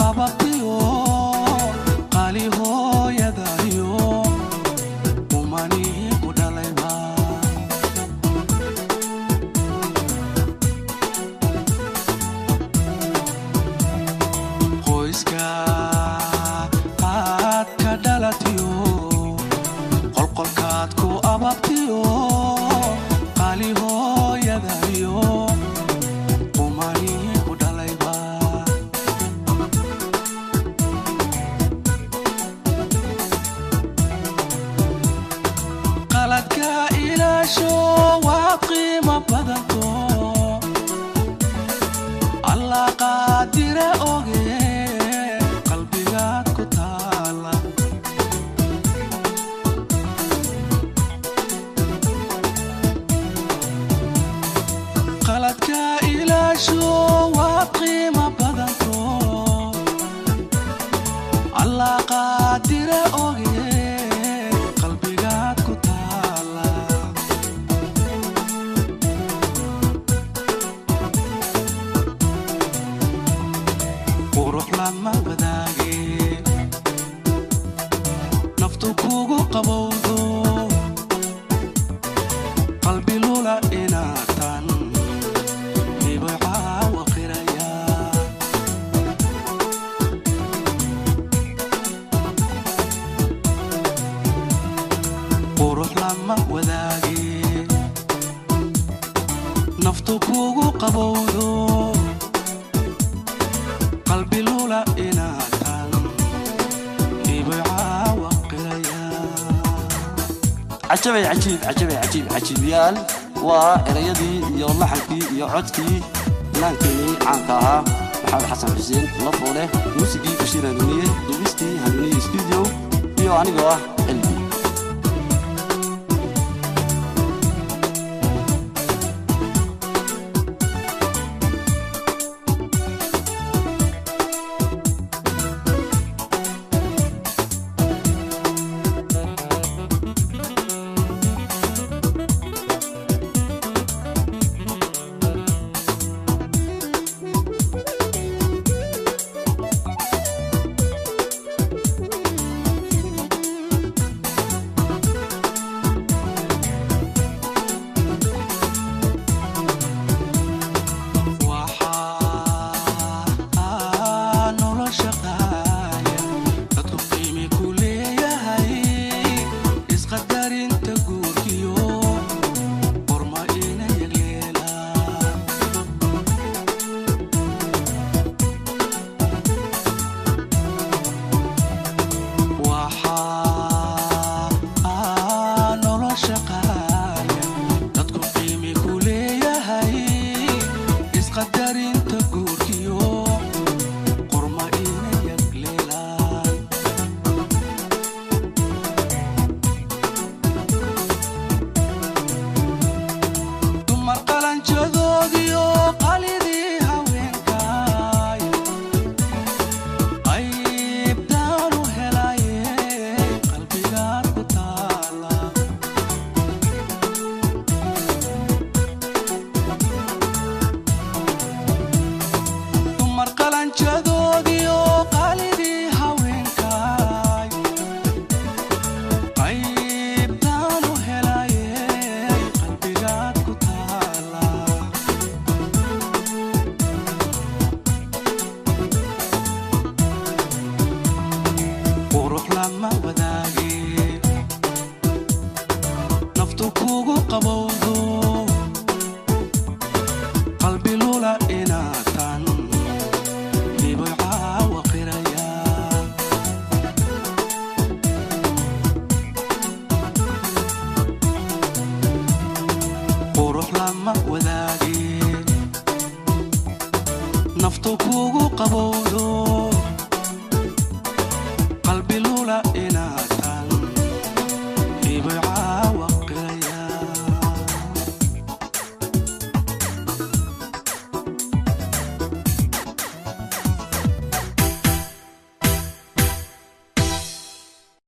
Ababtiyo qaali hooyadayo umanii ku dhalayba. Qoyska aad ka dhalatiyo, qolqolkaad ku ababtiyo, qaali hooyadayo umanii ku dhalayba. Qaladka ilaasho, waa qiimo badanto, Allah qaadire oge, qalbigaad ku taala. Qaladka ilaasho, waa qiimo badanto, Allah qaadire oge, qalbigaad ku taala. Qurux lama wadaage, naftu kugu qabowdo, qalbi lula inaatan hibcaawa qiraya. Qurux lama wadaage, naftu kugu qabowdo, qalbi lula inaatan hibcaawa qiraya. Cajabay, cajiib, cajabay, cajiib, cajiibyaal waa erayadii iyo laxankii iyo codkii fanaankeenii caanka ahaa Maxamed Xasan Xuseen Lafoole, muusigii Bashiir Hanuuniye, duubistii Hanuuniye Studio iyo anigoo ah Lb. Waxaa nolosha qaaya dadku qiimi ku leeyahay isqadarinta guurkiyo qorma ina yagleela. Waxaa nolosha qaaya dadku qiimi ku leeyahay isqadarinta guurkiyo qorma ina yagleelaan. Dumar qalanjadoodiyo qalidii haweenkaay qaybtaan u helaye, qalbigaad ku taala. Dumar qalanjadoodiyo qalidii haweenkaay qaybtaan u helaye, qalbigaad ku taala. Qurux lama wadaage, naftu kugu qabowdo, qalbi lula inaatan hibcaawa qiraya. Qurux lama wadaage, naftu kugu qabowdo.